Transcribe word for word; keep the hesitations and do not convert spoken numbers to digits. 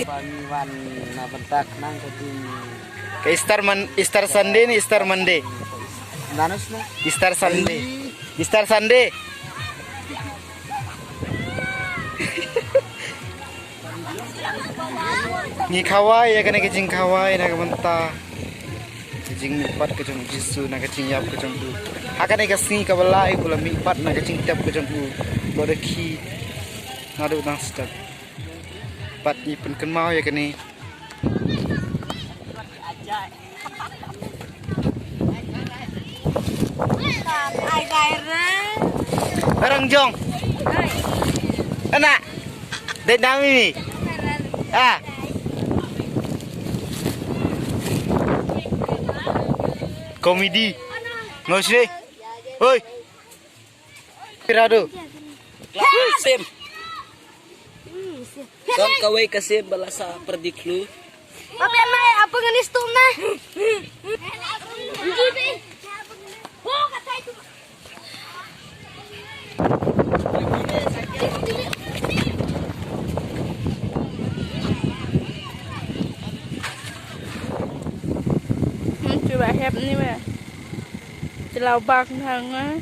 Paniwan na bentak nang ka jing. Ka Easter Mon-, Easter Sunday ne Easter Monday? Nanus na? Easter Sunday. Easter Sunday. Ngi khawai ïa kane ka jingkhawai na ka bynta ka jingmihpat ka jong u Jisu, na ka jingïap ka jong u. Ha kane ka sngi kaba lai u la mihpat na ka jingtep ka jong u. Ba da khie naduh dang step. Bad ngi pynkynmaw ïa kane. Arang jong. Ana. Dei nami ni. Ah. Komedi. Ngos ni. Oi. Pirado. Sim. Don kawei ka sim ba la sa pyrdi khlu. Apa mai, apa ngani stum na? Hmm, cuba hep ni ba. Celau bak nang ah.